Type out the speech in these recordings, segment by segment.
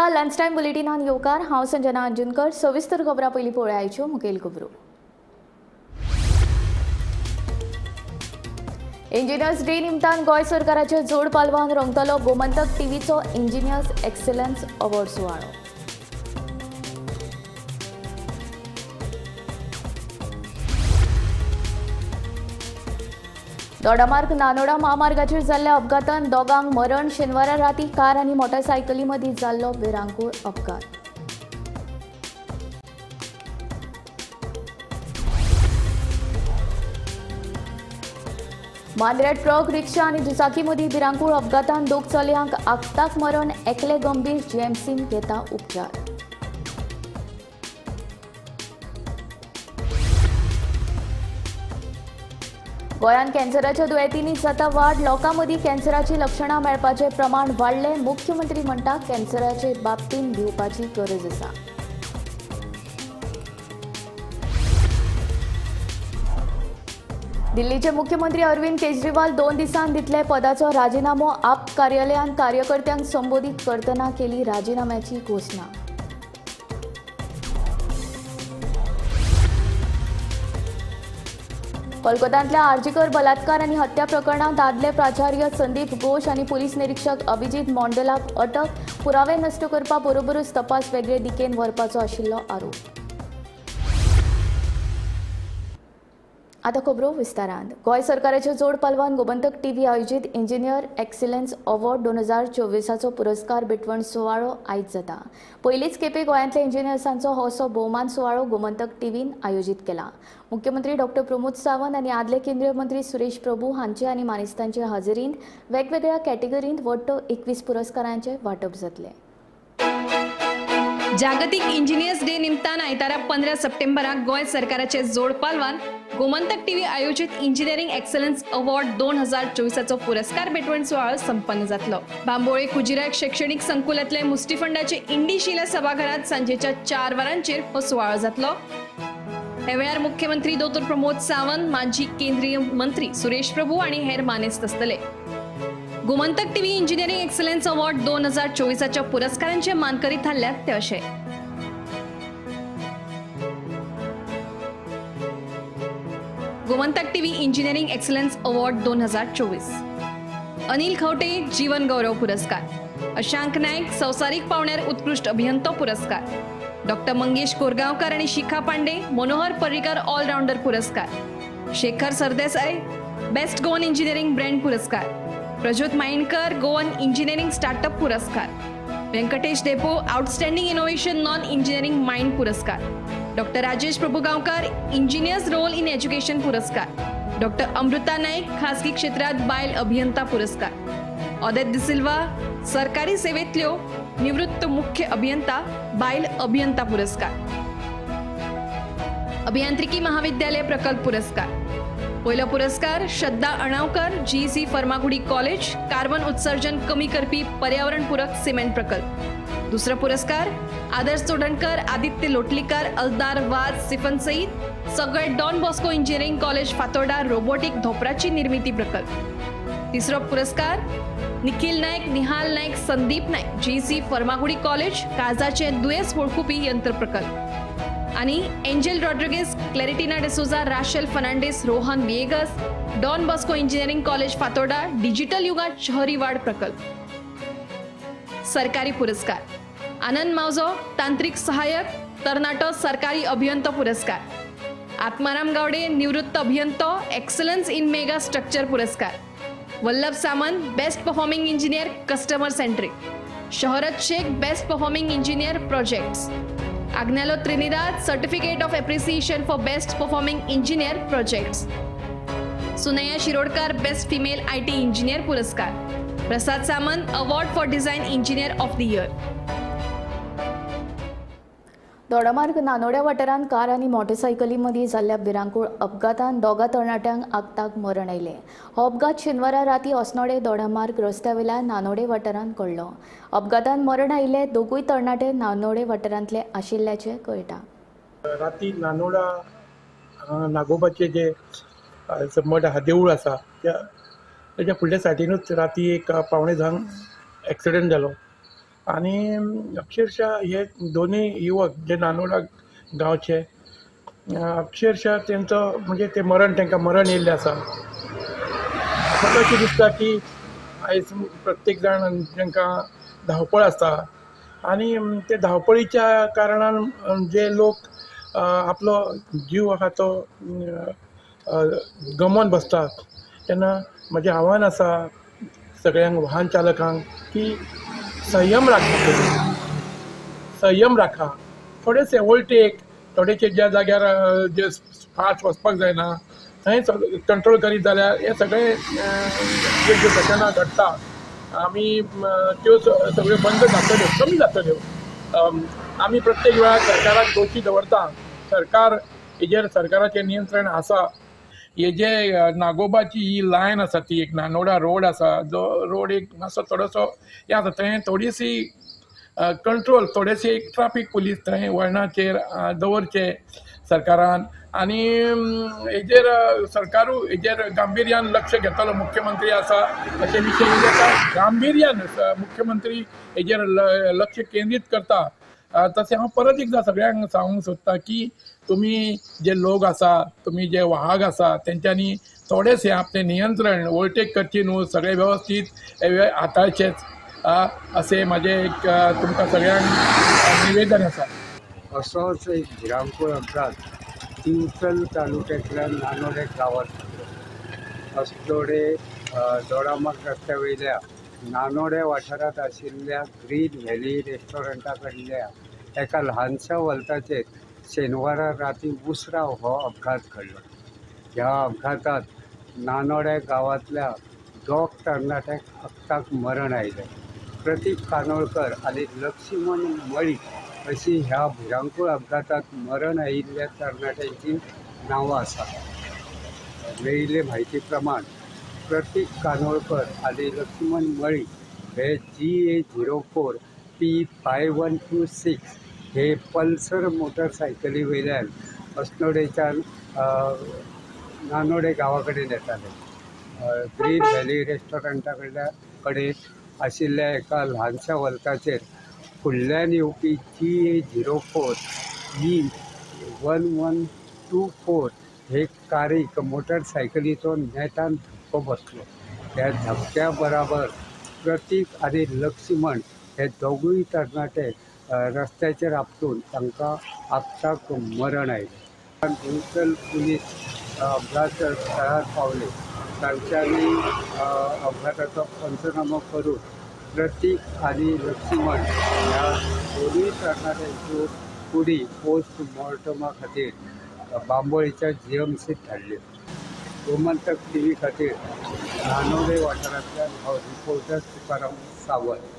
नमस्कार, lunch time बुलेटिनान येवकार. हांव संजना अंजुनकर. सविस्तर खबरां पयलीं पळोवया आयच्यो मुखेल खबरो. इंजिनियर्स डे निमतान गोंय सरकाराच्या जोड पालवान रंगतलो गोमंतक टीव्हीचो इंजिनियर्स एक्सलन्स अवॉर्ड सुवाळो. दोडामार्ग नानोडा म्हामार्गाचेर जाल्ल्या अपघातान दोगांक मरण. शेनवारा राती कार आनी मोटरसायकली मदीं जाल्लो भिरांकूळ अपघात. मांद्र्या ट्रक, रिक्षा आनी दुचाकी मदीं भिरांकूळ अपघातान दोग चलयांक आक्ताक मरण, एकले गंभीर, जीएमसीन घेता उपचार. गोंयांत कॅन्सराच्या दुयेंतींनी जाता वाड. लोकां मदीं कॅन्सराचीं लक्षणां मेळपाचें प्रमाण वाडलें. मुख्यमंत्री म्हणटा कॅन्सराचे बाबतींत भिवपाची गरज आसा. दिल्लीचे मुख्यमंत्री अरविंद केजरीवाल 2 दिसांत दितले पदाचो राजिनामो. आप कार्यालयांत कार्यकर्त्यांक संबोधीत करतना केली राजिनाम्याची घोशणा. कोलकातांतल्या आर्जीकर बलात्कार आनी हत्या प्रकरणांत आदले प्राचार्य संदीप घोष आनी पुलीस निरीक्षक अभिजीत मोंडलाक अटक. पुरावे नश्ट करपा बरोबरूच तपास वेगळे दिकेन व्हरपाचो आशिल्लो आरोप. आतां खबरो विस्तारान. गोंय सरकाराच्या जोड पालवान गोमंतक टीव्ही आयोजीत इंजिनियर एक्सिलन्स अवॉर्ड 2024 पुरस्कार भेटवण सुवाळो आयज जाता. पयलीच खेपे गोंयांतल्या इंजिनियर्सांचो हो असो भोवमान सुवाळो गोमंतक टीव्हीन आयोजीत केला. मुख्यमंत्री डॉक्टर प्रमोद सावंत आनी आदले केंद्रीय मंत्री सुरेश प्रभू हांचे आनी मानेस्तांचे हाजेरींत वेगवेगळ्या कॅटेगरींत वट्ट 21 पुरस्कारांचे वांटप जातलें. जागतिक इंजिनियर्स डे निमतान आयतारा 15 सप्टेंबराक गोंय सरकाराचे जोड पालवान गोमंतक टीव्ही आयोजित इंजिनिअरिंग एक्सलन्स अवॉर्ड 2024 पुरस्कार भेटवण सुवाळो संपन्न जातलो. बांबोळे कुजिराक शैक्षणिक संकुलांतले मुष्टिफंडाचे इंडिशिला सभाघरात सांजेच्या 4 वरांचेर हो सुवाळो जातलो. हे वेळार मुख्यमंत्री दोतोर प्रमोद सावंत, माजी केंद्रीय मंत्री सुरेश प्रभू आनी हेर मानेस्त आसतले. Gomantak TV engineering excellence award 2024 पुरस्कारांचे मानकरी थारल्यात ते अशे: Gomantak TV engineering excellence award 2024, Anil Khaunte जीवन गौरव पुरस्कार, अशांक नाईक संवसारीक पावण्यार उत्कृष्ट अभियंतो पुरस्कार, डॉक्टर मंगेश कोरगांवकर आणि शिखा पांडे मनोहर पर्रीकर ऑलराऊंडर पुरस्कार, Shekhar Sardesai best Goan engineering brand पुरस्कार, Prajyot Mainkar Goan engineering startup पुरस्कार, Venkatesh Dempo outstanding innovation non engineering mind पुरस्कार, doctor Rajesh Prabhugaonkar engineers role in education पुरस्कार, डॉक्टर अमृता नाईक खासगी क्षेत्रात बायल अभियंता पुरस्कार, औदेत डिसिल्वा सरकारी सेवेतल्यो निवृत्त मुख्य अभियंता बायल अभियंता पुरस्कार, अभियांत्रिकी महाविद्यालय प्रकल्प पुरस्कार. पयलो पुरस्कार Shraddha Anavkar GC Farmagudi college carbon उत्सर्जन कमी करपी पर्यावरणपूरक सिमेंट प्रकल्प. दुसरो पुरस्कार आदर्श चोडणकर, आदित्य लोटलीकर, अलदार वाज सिफन सईद सगळे Don Bosco engineering college Fatorda robotic धोपराची निर्मिती प्रकल्प. तिसरो पुरस्कार निखिल नाईक, निहाल नाईक, संदीप नाईक जीसी फर्मागुडी कॉलेज काळजाचे दुयेंस वळखुपी यंत्र प्रकल्प आणि Angel Rodrigues, Claritina D'Souza, Rachel Fernandes, Rohan Viegas Don Bosco engineering college Fatorda digital युगात शहरी वाढ प्रकल्प. सरकारी पुरस्कार आनंद मावजो तांत्रिक सहाय्यक तरणाटो सरकारी अभियंतो पुरस्कार, आत्माराम गावडे निवृत्त अभियंतो एक्सलन्स इन मेगा स्ट्रक्चर पुरस्कार, Vallabh Samant best performing engineer customer centric, Shohrat Shaikh best performing engineer projects, Agnelo Trinidad certificate of appreciation for best performing engineer projects, Sunaya Shirodkar best female IT engineer पुरस्कार, Prasad Samant award for design engineer of the year. Dodamarg नानोड्या वाठारांत car आनी मोटरसायकली मदीं जाल्ल्या भिरांकूळ अपघातान दोगा तरणाट्यांक आक्ताक मरण आयलें. हो अपघात शेनवारा राती अस्नोडे दोडामार्ग रस्त्या वयल्या नानोडे वाठारांत घडलो. अपघातान मरण आयिल्ले दोगूय तरणाटे नानोडे वाठारांतले आशिल्ल्याचें कळटा. राती नानोडा नागोबाचे जे मठ आहा, देवूळ आसा, त्या तेच्या फुडल्या सायडीनूच राती एक 9:45 एक्सिडंट जालो. आनी अक्षरशः हे दोनूय युवक जे नानोडा गांवचे अक्षरशः तेंचो म्हणजे ते मरण तांकां मरण येयल्लें आसा. म्हाका अशें दिसता की आयज प्रत्येक जाण तांकां धांवपळ आसता आनी ते धांवपळीच्या कारणान जे लोक आपलो जीव आहा तो गमोवन बसता तेन्ना म्हजें आव्हान आसा सगळ्यांक वाहन चालकांक की संयम राखा, संयम राखा. थोडेशे ओवरटेक, थोडेशे ज्या जाग्यार जे फास्ट वचपाक जायना थंय कंट्रोल करीत जाल्यार हे सगळे ज्यो घटना घडटा आमी त्यो सगळ्यो बंद जातल्यो, कमी जातल्यो. आमी प्रत्येक वेळार सरकाराक दोशी दवरता, सरकार हेजेर सरकाराचें नियंत्रण आसा. हे जे नागोबाची ही लायन आसा ती एक नानोडा रोड आसा, जो रोड एक मातसो थोडोसो हे आसा थंय थोडीशी कंट्रोल, थोडेशे एक ट्राफीक पुलीस थंय वळणाचेर दवरचे सरकारान आनी हेजेर सरकारूय हेजेर गांभिर्यान लक्ष घेतलो. मुख्यमंत्री आसा अशे विशय गांभिर्यान मुख्यमंत्री हेजेर लक्ष केंद्रीत करता. तशें हांव परत एकदां सगळ्यांक सांगूंक सोदता की तुमी जे लोक आसा, तुमी जे वाहक आसा तेंच्यांनी थोडेशें आपलें नियंत्रण ओवरटेक करची न्हू, सगळें वेवस्थीत हाताळचेच अशें म्हाजें एक तुमकां सगळ्यांक निवेदन आसा. असोच एक भिरांकूळ अपघात दिवचल तालुक्यांतल्या नानोडे गांवांत जालो. अस्नोडे दोडामार्ग रस्त्या वयल्या नानोडे वाठारांत आशिल्ल्या ग्रीन व्हॅली रेस्टॉरंटा कडल्या एका ल्हानशा वल्ताचेर शेनवारा राती उसरां हो अपघात घडलो. ह्या अपघातांत नानोडे गांवांतल्या दोग तरणाट्यांक अपघाताक मरण आयलें. प्रतीक कानोळकर आनी लक्ष्मण मळीक अशी ह्या भिरांकूळ अपघातांत मरण आयिल्ल्या तरणाट्यांची नांवां आसात. मेळिल्ले म्हायती प्रमाण प्रतीक कानोळकर आनी लक्ष्मण मळीक हे GA 04 P 5126 हे पल्सर मोटरसायकली वयल्यान अस्नोडेच्यान नानोडे गांवा कडेन येताले. ग्रीन व्हॅली रेस्टॉरंटा कडेन आशिल्ल्या एका ल्हानशा वल्ताचेर फुडल्यान येवपी GA 04 E 1124 हे कारीक मोटरसायकलीचो नेटान धपको बसलो. त्या धपक्या बराबर प्रतीक आनी लक्ष्मण हे दोगूय तरणाटे रस्त्याचेर आपटून तांकां आपसाक मरण आयलें. दिवचल पुलीस अपघात स्थळार पावले. तांच्यांनी अपघाताचो पंचनामो करून प्रतीक आनी लक्ष्मण ह्या दोनूय तरणाट्यांच्यो कुडी पोस्टमॉर्टमा खातीर बांबोळीच्या GMCत धाडल्यो. गोमंतक टीव्ही खातीर नानोडे वाठारांतल्यान हो रिपोर्टर तुकाराम सावंत.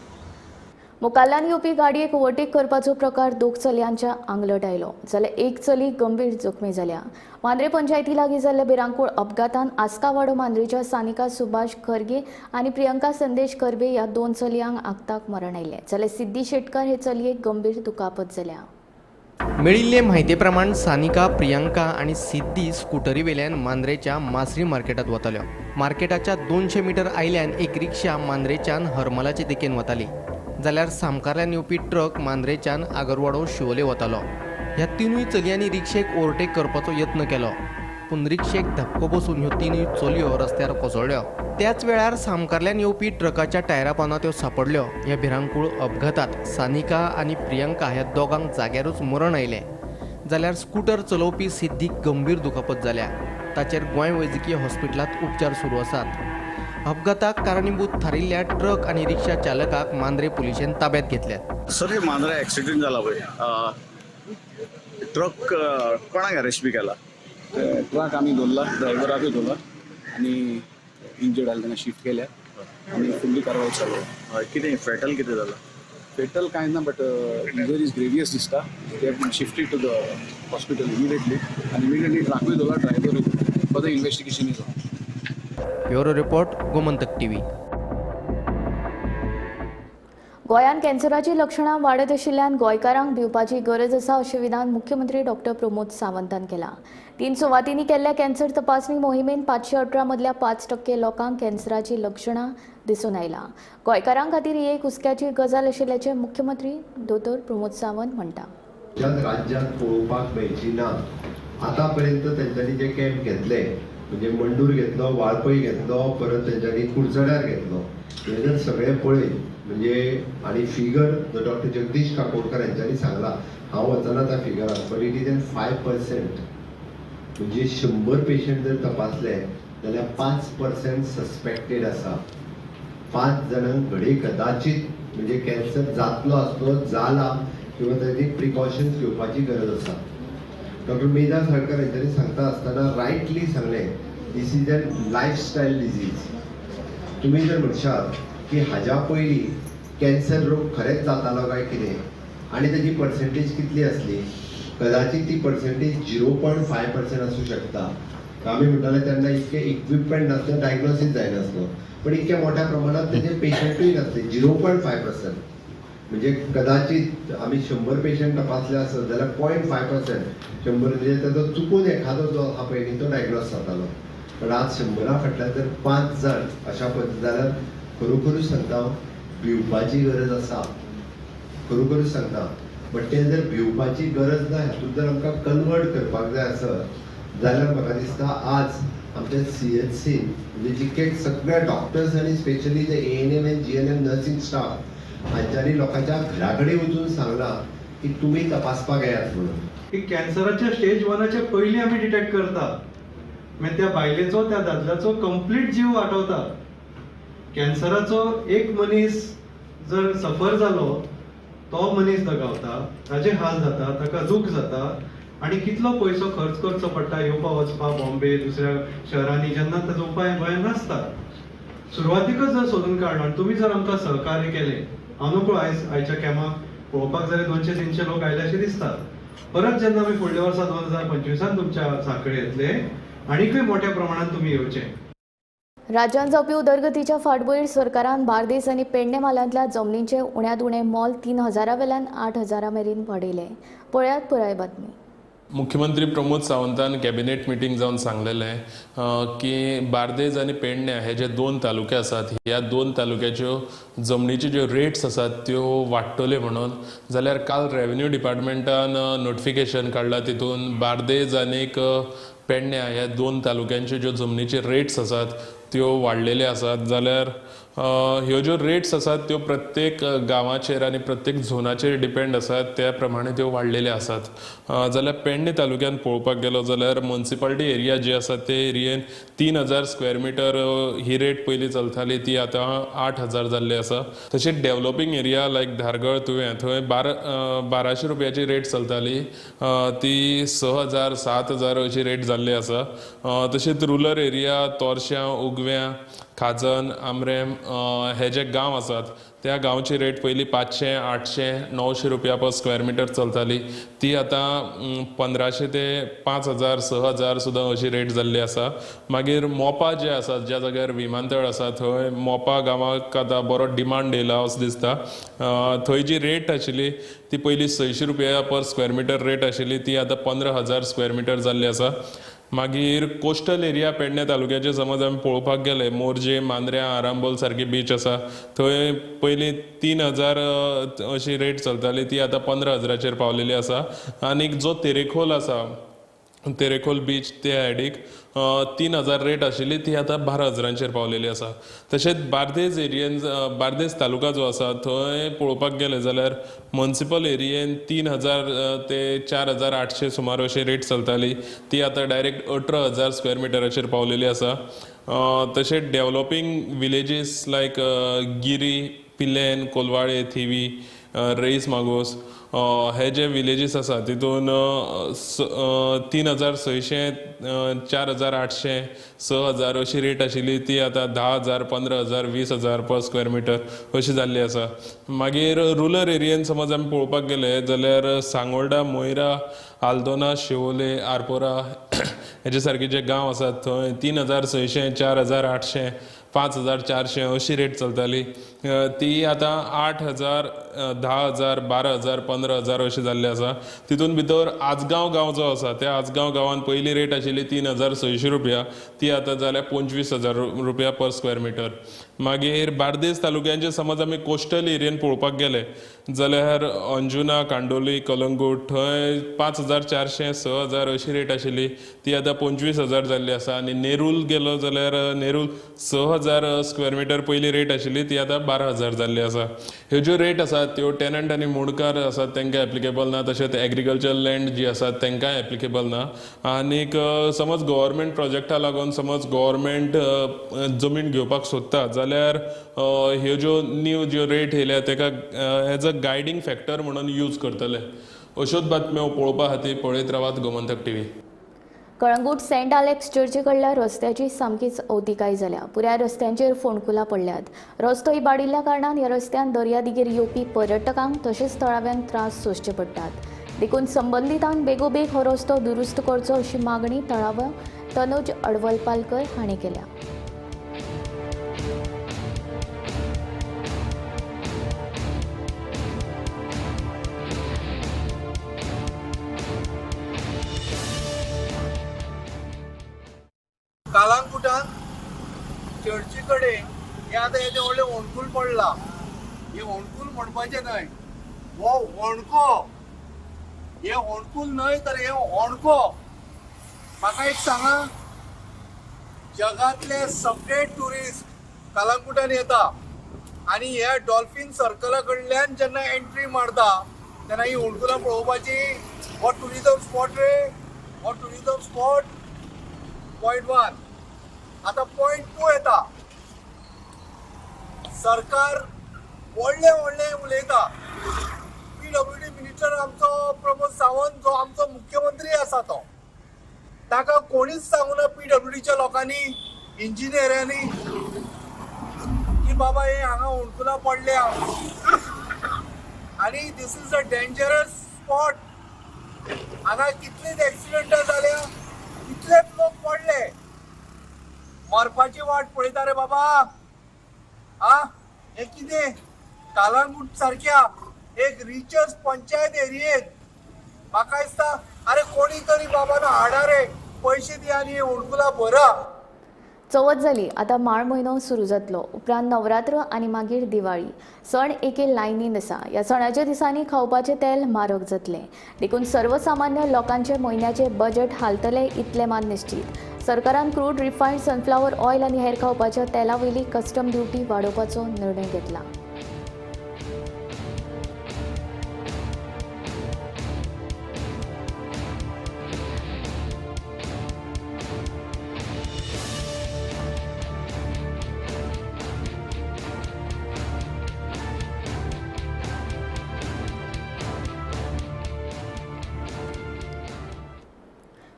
मुकाल्ल्यान येवपी गाडयेक ओवरटेक करपाचो प्रकार दोग चलयांच्या आंगलट आयलो, जाल्यार एक चली गंभीर जखमी जाल्या. मांद्रे पंचायती लागीं जाल्ल्या भिरांकूळ अपघातान आस्कावाडो मांद्रेच्या सानिका सुभाष खरगे आनी प्रियंका संदेश खरबे ह्या दोन चलयांक आक्ताक मरण आयलें, जाल्यार सिद्धी शेटकर हे चलयेक गंभीर दुखापत जाल्या. मेळिल्ले म्हायती प्रमाण सानिका, प्रियंका आनी सिद्धी स्कुटरी वेल्यान मांद्रेच्या मासरी मार्केटांत वताल्यो. मार्केटाच्या 200 मीटर आयल्यान एक रिक्षा मांद्रेच्यान हरमलाचे दिकेन वताली, जाल्यार सामकारल्यान येवपी ट्रक मांद्रेच्यान आगरवाडो शिवोले वतालो. ह्या तिनूय चलयांनी रिक्षेक ओवरटेक करपाचो यत्न केलो, पूण रिक्षेक धपको बसून ह्यो तिनूय चलयो रस्त्यार कोसळ्ळ्यो. त्याच वेळार सामकारल्यान येवपी ट्रकाच्या टायरा पोंदा त्यो सांपडल्यो. ह्या भिरांकूळ अपघातात सानिका आनी प्रियंका ह्या दोगांक जाग्यारूच मरण आयलें, जाल्यार स्कुटर चलोवपी सिद्धीक गंभीर दुखापत जाल्या. ताचेर गोंय वैजकीय हॉस्पिटलांत उपचार सुरू आसात. अपघाताक कारणीभूत थारिल्ल्या ट्रक आनी रिक्षा चालकाक मांद्रे पुलिशेन ताब्यात घेतल्यात. सर, हे मांद्रा एक्सिडेंट जाला पळय, ट्रक कोणाक अरेस्ट बी केला? ट्रक आमी धरला, ड्रायव्हराकूय धरला आनी इंजर्ड आसले तांकां शिफ्ट केल्या आनी फुडली कारवाय चालू. हय, कितें फेटल कितें जाला? फेटल कांय ना, बट इंजरीज ग्रेवियस दिसता. They have been shifted to the hospital immediately आनी इमिडिएटली ट्रकूय धरला, ड्रायव्हरूय. Further investigation is on. Bureau report, Gomantak TV. गोंयांत कॅन्सराची लक्षणां वाडत आशिल्ल्यान गोंयकारांक भिवपाची गरज आसा अशें विधान मुख्यमंत्री डॉक्टर प्रमोद सावंतान केलां. 3 सुवातींनी केल्ल्या कॅन्सर तपासणी मोहिमेन 518 मदल्या 5% लोकांक कॅन्सराची लक्षणां दिसून आयला. गोंयकारां खातीर ही एक हुस्क्याची गजाल आशिल्ल्याचें मुख्यमंत्री दोतोर प्रमोद सावंत म्हणटा. राज्यात पळोवपाक मेळची ना. आतापर्यंत तेंच्यांनी जे कॅम्प घेतले म्हणजे मंडूर घेतलो, वाळपय घेतलो, परत तेंच्यांनी कुडचड्यार घेतलो, हे जर सगळे पळयत म्हणजे आनी फिगर जो डॉक्टर जगदीश काकोडकर हेंच्यांनी सांगला, हांव वचना त्या फिगराक, बट it is an 5%. म्हणजे 100 पेशंट जर तपासले जाल्यार 5% सस्पेक्टेड आसा. 5 जाणांक घडये कदाचित म्हणजे कॅन्सर जातलो आसलो, जाला किंवा ताची प्रिकॉशन्स घेवपाची गरज आसा. डॉक्टर मेधा सरकार हेंच्यांनी सांगता आसतना रायटली सांगलें, this is an lifestyle disease. तुमी जर म्हणशात की हाज्या पयलीं कॅन्सर रोग खरेंच जातालो काय कितें आनी ताजी पर्सेंटेज कितली आसली, कदाचित ती पर्सेंटेज 0.5% आसूं शकता. आमी म्हणटाले तेन्ना इतके इक्विपमेंट नासले, डायग्नोसीस जायनासलो, पण इतक्या मोठ्या प्रमाणात तेजे पेशंटूय नासले. 0.5% म्हणजे कदाचित आमी 100 पेशंट तपासले आसत जाल्यार 0.5% 100 म्हणजे ताजो चुकून एखादो जो आसा पळय न्ही तो डायग्नोज जातालो. पण आज 100 फाटल्यान जर 5 जाण अशा पद्दतीन जाल्यार खरोखरूच सांगता हांव, भिवपाची गरज आसा, खरोखरूच सांगता. बट तें जर भिवपाची गरज ना हातूंत जर आमकां कन्वर्ट करपाक जाय आसत जाल्यार म्हाका दिसता आज आमच्या CHC म्हणजे जितके सगळे डॉक्टर्स आनी स्पेशली जे ANM आनी GNM nursing staff हांच्यांनी लोकांच्या घरा कडेन वचून सांगलां की तुमी तपासपाक येयात म्हणून. की कॅन्सराच्या स्टेज 1 पयलीं आमी डिटेक्ट करता, मागीर त्या बायलेचो त्या दादल्याचो कंप्लीट जीव वाटवता. कॅन्सराचो एक मनीस जर सफर जालो तो मनीस दगावता, ताजे हाल जाता, ताका दूख जाता आनी कितलो पयसो खर्च करचो पडटा येवपा वचपा बॉम्बे दुसऱ्या शहरांनी, जेन्ना ताजो उपाय गोंयांत नासता. सुरवातीकच जर सोदून काडलो आनी तुमी जर आमकां सहकार्य केलें, हांव नकळो आयज आयच्या कॅम्पाक पळोवपाक जाल्यार 200-300 लोक आयले अशें दिसता. परत जेन्ना आमी फुडल्या वर्सा 2025 तुमच्या सांखळे येतले आनीकय मोठ्या प्रमाणात तुमी येवचे. राज्यांत जावपी उदरगतीच्या फाटभूंयेर सरकारान बार्देस आनी पेडणे म्हालांतल्या जमनींचे उण्यांत उणें मोल 3000 वेल्यान 8000 मेरेन वाडयलें. पळयात पुराय बातमी. मुख्यमंत्री प्रमोद सावंतान कॅबिनेट मिटींग जावन सांगलेलें की बार्देज आनी पेडण्या हे जे 2 तालुके आसात ह्या 2 तालुक्याच्यो जमनीच्यो ज्यो रेट्स आसात त्यो वाडटल्यो म्हणून. जाल्यार काल रेवेन्यू डिपार्टमेंटान नोटिफिकेशन काडलां, तितून बार्देज आनीक पेडण्या ह्या 2 तालुक्यांच्यो ज्यो जमनीचे रेट्स आसात त्यो वाडलेल्यो आसात. जाल्यार ह्यो ज्यो रेट्स आसात त्यो प्रत्येक गांवाचेर आनी प्रत्येक झोनाचेर डिपेंड आसात, त्या प्रमाणे त्यो वाडलेल्यो आसात. जाल्यार पेडणे तालुक्यान पळोवपाक गेलो जाल्यार मुन्सिपालिटी एरिया जी आसा ते एरियेन 3000 स्क्वेअर मिटर ही रेट पयलीं चलताली ती आतां 8000 जाल्ली आसा. तशेंच डेव्हलपींग एरिया लायक धारगळ तुवें थंय 1200 रुपयाची रेट चलताली ती 6000 7000 अशी रेट जाल्ली आसा. तशेंच रुरल एरिया तोरश्यां, उगव्यां, खाजन, आमरेम हे जे गांव आसात त्या गांवची रेट पयलीं 500, 800, 900 रुपया पर स्क्वेअर मिटर चलताली ती आतां 1500 ते 5000, 6000 सुद्दां अशी रेट जाल्ली आसा. मागीर मोपा जे आसा ज्या जाग्यार विमानतळ आसा थंय मोपा गांवाक आतां बरो डिमांड येयला असो दिसता. थंय जी रेट आशिल्ली ती पयलीं 600 रुपया पर स्क्वेअर मिटर रेट आशिल्ली ती आतां 15000 स्क्वेअर मिटर जाल्ली आसा. मागीर कोस्टल एरिया पेडणे तालुक्याचे समज आमी पळोवपाक गेले मोरजे, मांद्र्यां, आरांबोल सारकी बीच आसा थंय पयलीं 3000 अशी रेट चलताली ती आतां 15000चेर पावलेली आसा. आनीक जो तेरेखोल आसा, तेरेखोल बीच त्या सायडीक 3000 रेट आशिल्ली ती आतां 12000चेर पावलेली आसा. तशेंच बार्देज एरियेन, बार्देज तालुका जो आसा थंय पळोवपाक गेले जाल्यार मुन्सिपल एरियेन 3000 ते 4800 सुमार अशी रेट चलताली ती आतां डायरेक्ट 18000 स्क्वेअर मिटराचेर पावलेली आसा. तशेंच developing villages like Giri, Pilerne, Colvale, Thivim, Reis Magos हे जे विलेजीस आसा तितून 3600, 4800, 6000 अशी रेट आशिल्ली ती आतां 10000, 15000, 20000 पर स्क्वेअर मिटर अशी जाल्ली आसा. मागीर रुरल एरियेन समज आमी पळोवपाक गेले जाल्यार सांगोल्डा, मोयरा, आल्दोना, शिवोले, आरपोरा हेजे सारके जे गांव आसात थंय 3600, 4800, 5400 अशी रेट चलताली ती आतां 8,000, 10,000, 12,000, 15,000 अशी जाल्ली आसा. तितून भितर आजगांव गांव जो आसा त्या आजगांव गांवान पयली रेट आशिल्ली 3,600 रुपया, ती आतां जाल्या 25,000 रुपया पर स्क्वेअर मिटर. मागीर बार्देस तालुक्यांचे समज आमी कोस्टल एरियेन पळोवपाक गेले जाल्यार अंजुना, कांडोली, कलंगूट थंय 5,400, 6,000 अशी रेट आशिल्ली, ती आतां 25,000 जाल्ली आसा. आनी नेरूल गेलो जाल्यार नेरूल 6,000 स्क्वेअर मिटर पयली रेट आशिल्ली, ती आतां 12,000 जाल्ली आसा. ह्यो ज्यो रेट आसात त्यो टेनंट आनी मुंडकार आसात तांकां एप्लिकेबल ना, तशेंच एग्रीकल्चर लँड जी आसात तांकांय एप्लिकेबल ना. आनीक समज गव्हर्मेंट प्रोजेक्टा लागून समज गव्हर्मेंट जमीन घेवपाक सोदता जाल्यार ह्यो ज्यो न्यू ज्यो रेट येयल्या ताका एज अ गायडींग फॅक्टर म्हणून यूज करतले. अश्योच बातम्यो पळोवपा खातीर पळयत रावात Gomantak TV. Calangute saint Alex चर्ची कडल्या रस्त्याची सामकीच अवतिकाय जाल्या. पुराय रस्त्यांचेर फोंडकुलां पडल्यात. रस्तो इबाडिल्ल्या कारणान ह्या रस्त्यान दर्यादिगेर येवपी पर्यटकांक तशेंच थळाव्यांक त्रास सोंसचे पडटात. देखून संबंदितांक बेगोबेग हो रस्तो दुरुस्त करचो अशी मागणी थळाव्या तनुज अडवलपालकर हांणी केल्या. कालांकुटान चर्ची कडेन हे आतां हेजें व्हडलें होणकूल पडलां. हें होणकूल म्हणपाचें न्हय, हो होणको, हें होणकूल न्हय तर हें होणको. म्हाका एक सांगा, जगांतले सगळे ट्युरिस्ट कालांकुटान येता आनी ह्या डॉल्फीन सर्कला कडल्यान जेन्ना एंट्री मारता तेन्ना ही होणकुलां पळोवपाची. हो ट्युरिजम स्पॉट रे, हो ट्युरिजम स्पॉट पॉयंट 1. आता पॉयंट 2 येता, सरकार व्हडले व्हडले उलयता. PWD minister आमचो प्रमोद सावंत जो आमचो मुख्यमंत्री आसा तो, ताका कोणीच सांगूना PWDच्या लोकांनी, इंजिनियरांनी की बाबा हे हांगा होणकुलां पडल्या आनी this is a dangerous spot. हांगा कितलीच एक्सिडंटां जाल्या, कितलेच लोक पडले, मरपाची वाट पळयता रे बाबा. आ हे कितें कालांगूट सारक्या एक रिचस्ट पंचायत एरियेत म्हाका दिसता अरे कोणी तरी बाबा हाडा रे, पयशे दी आनी होणकुलां भरा. चवथ जाली, आतां माळ म्हयनो सुरू जातलो, उपरांत नवरात्र आनी मागीर दिवाळी. सण एके लायनीन आसा. ह्या सणाच्या दिसांनी खावपाचें तेल म्हारग जातलें, देखून सर्वसामान्य लोकांचे म्हयन्याचें बजेट हालतलें इतलें मात निश्चीत. सरकारान क्रूड, रिफायंड सनफ्लावर ऑयल आनी हेर खावपाच्या तेला वयली कस्टम ड्युटी वाडोवपाचो निर्णय घेतला.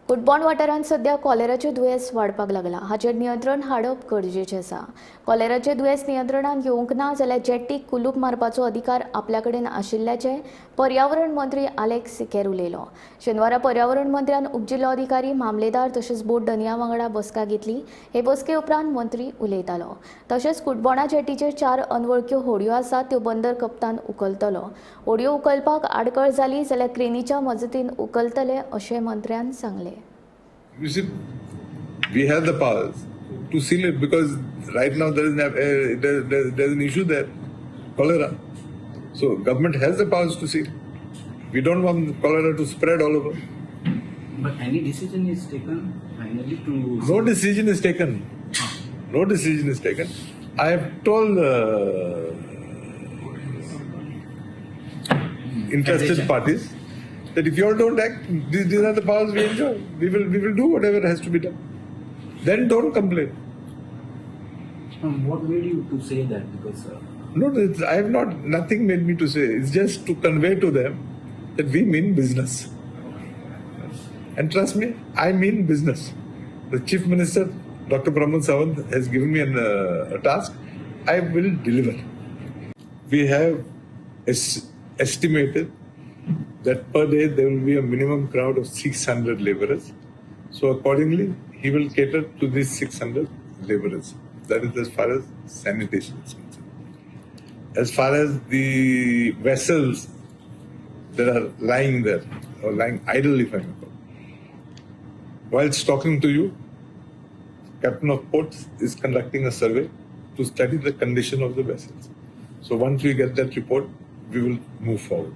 कुटबॉण वाठारांत सध्या कॉलेराचें दुयेंस वाडपाक लागलां. हाचेर नियंत्रण हाडप गरजेचें आसा. कॉलेराचें दुयेंस नियंत्रणांत येवंक ना जाल्यार जेट्टीक कुलूप मारपाचो अधिकार आपल्या कडेन आशिल्ल्याचें पर्यावरण मंत्री आलेक्स सिकेर उलयलो. शेनवारा पर्यावरण मंत्र्यान उपजिल्लोधिकारी, मामलेदार तशेंच बोट धनया वांगडा बसका घेतली. हे बसके उपरांत मंत्री उलयतालो. तशेंच कुटबॉणा जेटीचेर 4 अनवळख्यो होडयो आसात, त्यो बंदर कप्तान उखलतलो. होडयो उखलपाक आडखळ जाली जाल्यार क्रेनीच्या मजतीन उखलतले अशें मंत्र्यान सांगलें. You see, we have the powers to seal it because right now there is there's an issue there, cholera. So government has the powers to seal. We don't want cholera to spread all over. But any decision is taken finally to? No decision is taken. No decision is taken. I have told interested parties that if you all don't act, these are the powers we enjoy. We will do whatever has to be done. Then don't complain. What made you to say that? Because no, I have not. Nothing made me to say. It's just to convey to them that we mean business. And trust me, I mean business. The Chief Minister, Dr. Pramod Sawant, has given me a task. I will deliver. We have estimated that per day there will be a minimum crowd of 600 laborers. So accordingly, he will cater to these 600 laborers. That is as far as sanitation is concerned. As far as the vessels that are lying there, or lying idle, if I may call, whilst talking to you, Captain of Ports is conducting a survey to study the condition of the vessels. So once we get that report, we will move forward.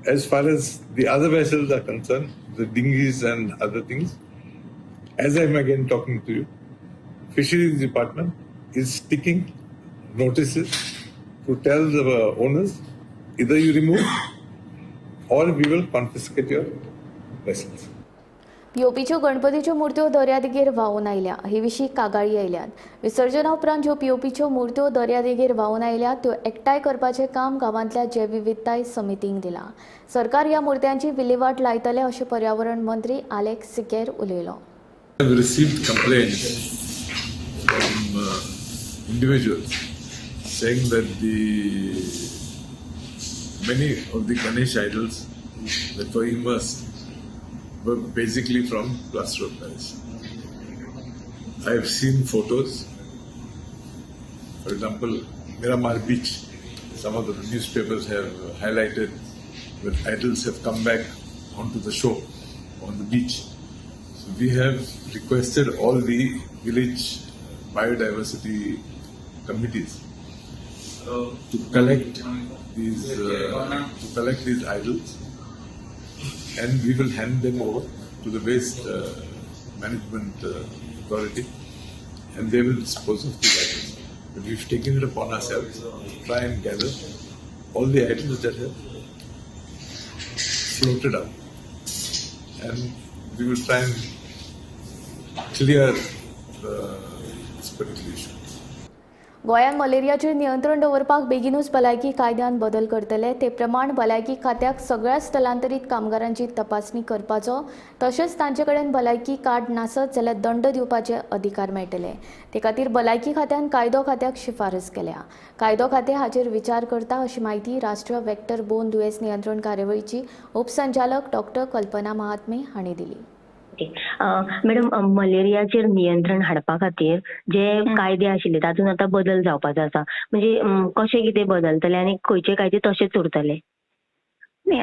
As far as the other vessels are concerned, the dinghies and other things, as I'm again talking to you, Fisheries Department is sticking notices to tell the owners, either you remove or we will confiscate your vessels. पीओपीच्यो गणपतीच्यो मूर्त्यो दर्यादेगेर व्हांवून आयल्या हे विशीं कागाळी आयल्यात. विसर्जना उपरांत ज्यो पीओपीच्यो मूर्त्यो दर्यादेगेर व्हांवून आयल्यात त्यो एकठांय करपाचें काम गांवांतल्या जैवविविधताय समितींक दिलां. सरकार ह्या मूर्त्यांची विल्हेवाट लायतले अशें पर्यावरण मंत्री आलेक्स सिकेर उलयलो. I have received complaints from individuals saying that the many of the Ganesh idols that were immersed were basically from plaster of Paris. I have seen photos. For example, Miramar Beach, some of the newspapers have highlighted that idols have come back onto the shore, on the beach. So we have requested all the village biodiversity committees to collect these idols, and we will hand them over to the waste management authority, and they will dispose of these idols. But we've taken it upon ourselves to try and gather all the idols that have floated up, and we will try and clear this particular issue. गोंयांत मलेरियाचेर नियंत्रण दवरपाक बेगीनूच भलायकी कायद्यान बदल करतले. ते प्रमाण भलायकी खात्याक सगळ्या स्थलांतरीत कामगारांची तपासणी करपाचो तशेंच तांचे कडेन भलायकी कार्ड नासत जाल्यार दंड दिवपाचे अधिकार मेळटले. ते खातीर भलायकी खात्यान कायदो खात्याक शिफारस केल्या. कायदो खातें हाचेर विचार करता अशी म्हायती राष्ट्रीय वेक्टर बोन दुयेंस नियंत्रण कार्यावळीची उपसंचालक डॉक्टर कल्पना महात्मे हांणी दिली. मॅडम, मलेरियाचेर नियंत्रण हाडपा खातीर जे कायदे आशिल्ले तातूंत आतां बदल जावपाचो आसा, म्हणजे कशें कितें बदलतले आनी खंयचे कायदे तशेच उरतले? न्ही,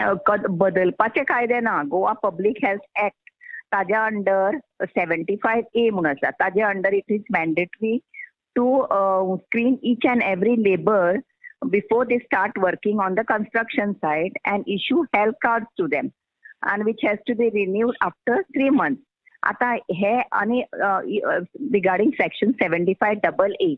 बदलपाचे कायदे ना. गोवा पब्लीक हेल्थ एक्ट ताज्या अंडर 75A म्हणून आसा, ताज्या under it is mandatory to screen each and every labour before they start working on the construction site and issue health cards to them, and which has to be renewed after 3 months. आता हे आणि regarding section 75AA,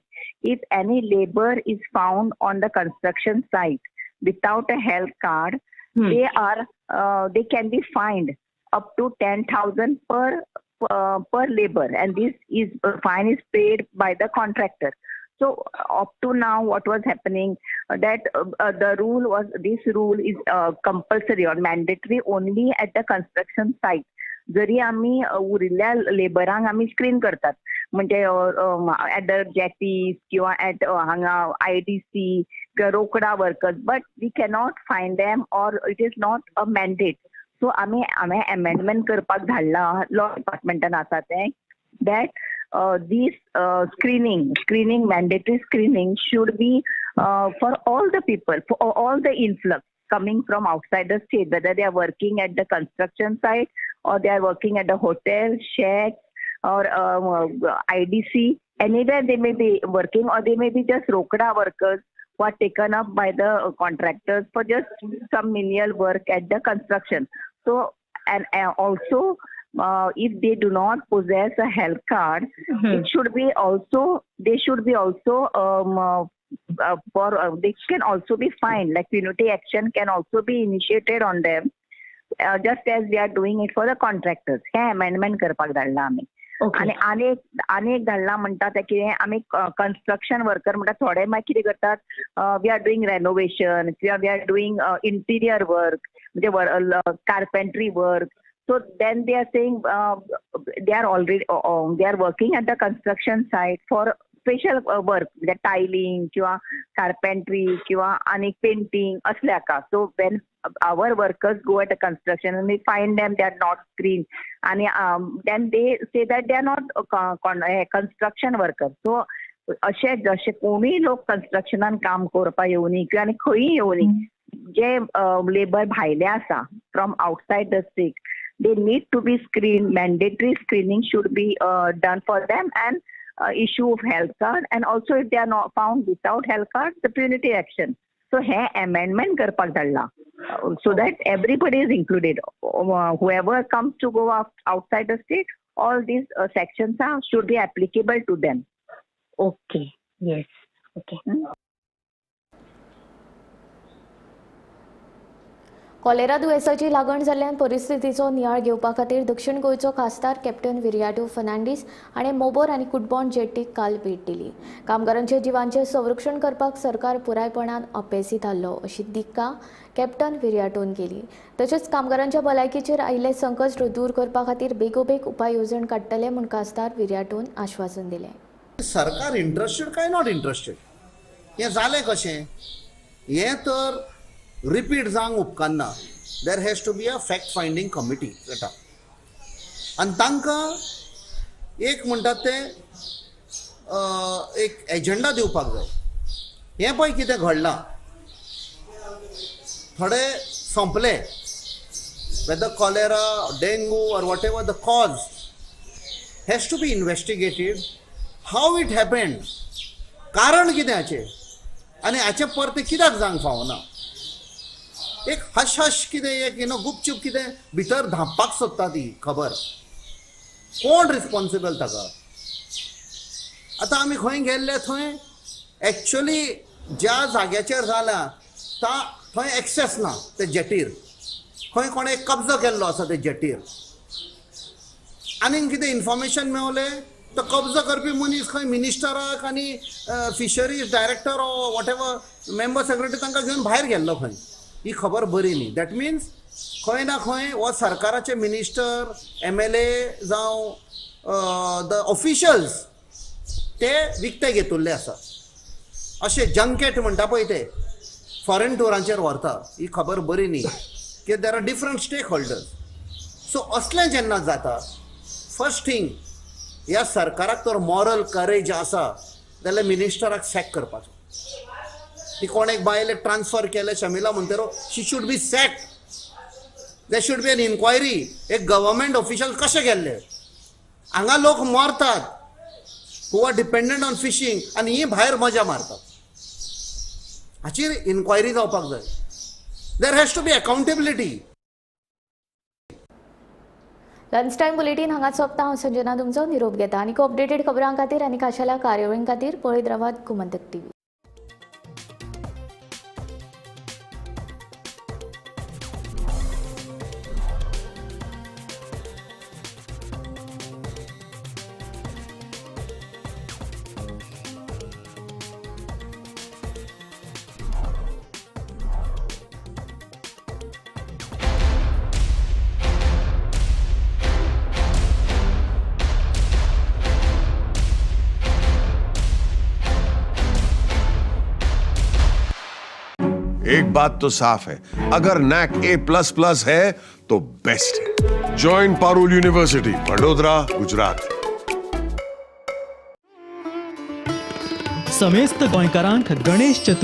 if any labor is found on the construction site without a health card, they can be fined up to 10,000 per labor, and this is fine is paid by the contractor. So up to now, what was happening that the rule was, this rule is compulsory or mandatory only at the construction site. जरी आमी उरिल्ल्या लेबरांक आमी screen करतात, म्हणजे eight the जेटीज किंवा eight हांगा IDC किंवा रोकडा workers, but we cannot find them or it is not a mandate. So आमी हांवें एमेंडमेंट करपाक धाडला लॉ डिपार्टमेंटान आसा तें, that this screening, mandatory screening should be for all the people, for all the influx coming from outside the state, whether they are working at the construction site or they are working at the hotel, shacks or IDC, anywhere they may be working, or they may be just rokda workers who are taken up by the contractors for just some menial work at the construction. So, and also, if they do not possess a health card, it should be also, they should be also they can also be fined, like punitive action can also be initiated on them, just as we are doing it for the contractors. हे amendment करपाक धाडला आमी. आनी आनी एक धाडला म्हणटा तें कितें, आमी कन्स्ट्रक्शन वर्कर म्हणटा थोडे मागीर कितें करतात, we are doing renovation किंवा we are doing interior work, म्हणजे carpentry work. So then they are saying they are already they are working at the construction site for special work, म्हणजे टायलिंग किंवा carpentry किंवा आनी पेंटिंग असले हाका. So when our workers go at a construction and we find them they are not screened, and then they say that they are not construction workers. So अशें जशे कोणूय लोक कन्स्ट्रक्शनान काम करपाक येवनी किंवा आनी खंयूय येवनी, जे लेबर भायले आसा from outside the state, they need to be screened. Mandatory screening should be done for them and issue of health card, and also if they are not found without health card, the punitive action. So hey amendment करपाक धाडला so that everybody is included. Whoever comes to Goa outside the state, all these sections should be applicable to them. Okay, yes, okay. Cholera दुयेंसाची लागण जाल्ल्यान परिस्थितीचो नियाळ घेवपा खातीर दक्षिण गोंयचो खासदार कॅप्टन विरियाटो फर्नांडीस हाणें मोबोर आनी कुटबॉण जेट्टीक काल भेट दिली. कामगारांच्या जिवांचें संरक्षण करपाक सरकार पुरायपणान अपेसी थारलो अशी दिक्का कॅप्टन विरियाटोन केली. तशेंच कामगारांच्या भलायकेचेर आयिल्लें संकश्ट दूर करपा खातीर बेगोबेग उपाय येवजण काडटले म्हूण खासदार विरियाटोन आश्वासन दिलें. सरकार इंट्रस्टेड काय not interested हें जालें कशें हें तर रिपीट जावंक उपकारना. There has to be a fact finding committee जाता आनी तांकां एक म्हणटात तें एक एजंडा दिवपाक जाय. हें पळय कितें घडलां, थोडे सोंपले, whether cholera, dengue or whatever the cause has to be investigated, how it happened, कारण कितें हाचें आनी हाचें परतें कित्याक जावंक फावना. एक हश हश कितें एक you know गुपचूप कितें भितर धांपपाक सोदता ती खबर. कोण रिस्पॉन्सिबल ताका? आतां आमी खंय गेल्ले थंय एक्चुअली ज्या जाग्याचेर जालां ता थंय एक्सेस ना ते जेटीर, खंय कोणें कब्जो केल्लो आसा ते जेटीर. आनीक कितें इन्फॉर्मेशन मेवलें तो कब्जो करपी मनीस खंय मिनिस्टराक आनी fisheries director or whatever member secretary तांकां घेवन भायर गेल्लो खंय. ही खबर बरी न्ही. That means खंय ना खंय हो सरकाराचे मिनिस्टर, MLA जावं the officials ते विकते घेतिल्ले आसा. अशें जंकेट म्हणटा पळय ते फॉरेन टुरांचेर व्हरता. ही खबर बरी न्ही की there are different stakeholders. So असलें जेन्ना जाता, फर्स्ट थिंग ह्या सरकाराक तर मॉरल करेज आसा जाल्यार मिनिस्टराक सॅक करपाचो. ती कोण एक बायलेक ट्रान्सफर केलें Shamila Monteiro, she should be sacked. There should be an inquiry. एक गव्हर्मेंट ऑफिशियल कशें गेल्ले हांगा लोक मरतात who are dependent on fishing आनी ही भायर मजा मारतात. हाचेर इन्क्वायरी जावपाक जाय. There has to be accountability. Lunch time bulletin हांगा सोंपता. हांव संजना तुमचो निरोप घेता. आनी अपडेटेड खबरां खातीर आनी खाशेल्या कार्यावळीं खातीर पळयत रावात गोमंतक टीव्ही. एक बात तो साफ है, अगर नैक A++ है तो बेस्ट है। Join Parul university, Vadodara, Gujarat. समेस्त गोंयकारांक गणेश चतुर्थी